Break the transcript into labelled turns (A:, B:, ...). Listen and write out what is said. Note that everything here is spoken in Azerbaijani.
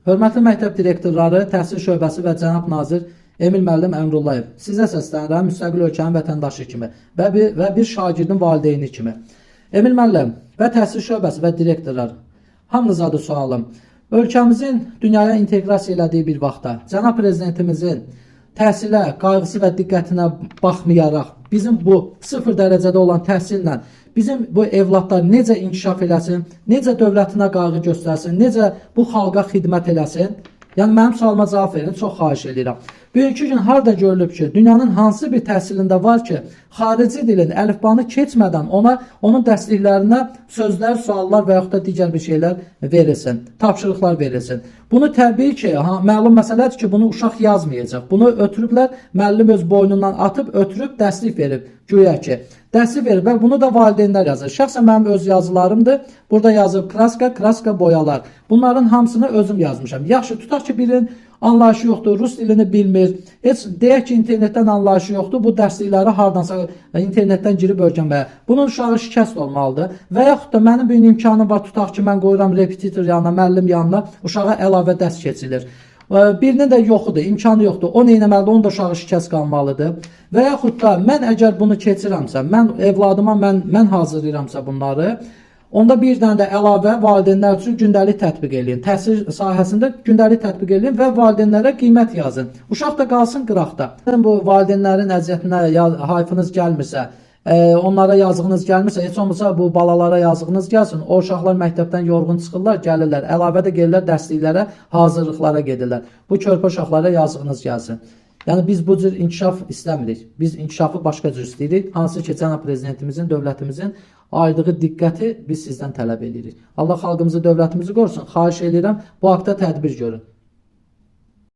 A: Hörmətli məktəb direktorları, təhsil şöbəsi və cənab nazir Emil müəllim Əmrullayev, sizə səslənirəm müstəqil ölkənin vətəndaşı kimi və bir şagirdin valideyni kimi. Emil müəllim və təhsil şöbəsi və direktorlar, hamınıza da sualım. Ölkəmizin dünyaya inteqrasiya elədiyi bir vaxtda cənab prezidentimizin təhsilə qayğısı və diqqətinə baxmayaraq bizim bu sıfır dərəcədə olan təhsillə bizim bu evladlar necə inkişaf eləsin, necə dövlətinə qayğı göstərsin, necə bu xalqa xidmət eləsin? Yəni mənim sualıma cavab verin, çox xahiş edirəm. Bugünkü gün harda görülüb ki, dünyanın hansı bir təhsilində var ki, xarici dilin əlifbanı keçmədən ona onun dərsliklərinə sözlər, suallar və yaxud da digər bir şeylər verilsin, tapşırıqlar verilsin. Bunu təbii ki, ha, məlum məsələdir ki, bunu uşaq yazmayacaq. Bunu ötürüblər, müəllim öz boynundan atıb, ötürüb dərslik verib, güya ki. Dərslik verib və bunu da valideynlər yazır. Şəxsən mənim öz yazılarımdır. Burada yazıb kraska, kraska boyalar. Bunların hamısını özüm yazmışam. Yaxşı, tutaq ki, birinin anlayışı yoxdur, rus dilini bilmir. Heç deyək ki, internetdən anlayışı yoxdur. Bu dərslikləri hardansa internetdən girib öyrənməyə. Bunun uşağı şikəst olmalıdır. Və yaxud da mənim bir imkanım var, tutaq ki, mən qoyuram repetitor yanına, müəllim yanına, uşağa əlavə dərs keçilir. Birinin də yoxudur, imkanı yoxdur. O nə etməlidir? Onun da uşağı şikəst qalmalıdır. Və yaxud da mən əgər bunu keçirəmsə, mən evladıma mən hazırlayıramsa bunları, onda bir dənə də əlavə valideynlər üçün gündəlik tətbiq eləyin. Təhsil sahəsində gündəlik tətbiq eləyin və valideynlərə qiymət yazın. Uşaq da qalsın qıraqda. Bu valideynlərin əziyyətinə hayfınız gəlmirsə, onlara yazığınız gəlmirsə, heç olmasa bu balalara yazığınız gəlsin. O uşaqlar məktəbdən yorğun çıxırlar, gəlirlər. Əlavə də gəlirlər dərsliklərə, hazırlıqlara gedirlər. Bu körpə uşaqlara yazığınız gəlsin. Yəni biz bu cür inkişaf istəmirik. Biz inkişafı başqa cür istəyirik. Hansı ki, cənab prezidentimizin, dövlətimizin ayırdığı diqqəti biz sizdən tələb edirik. Allah xalqımızı, dövlətimizi qorusun. Xahiş edirəm, bu haqda tədbir görün.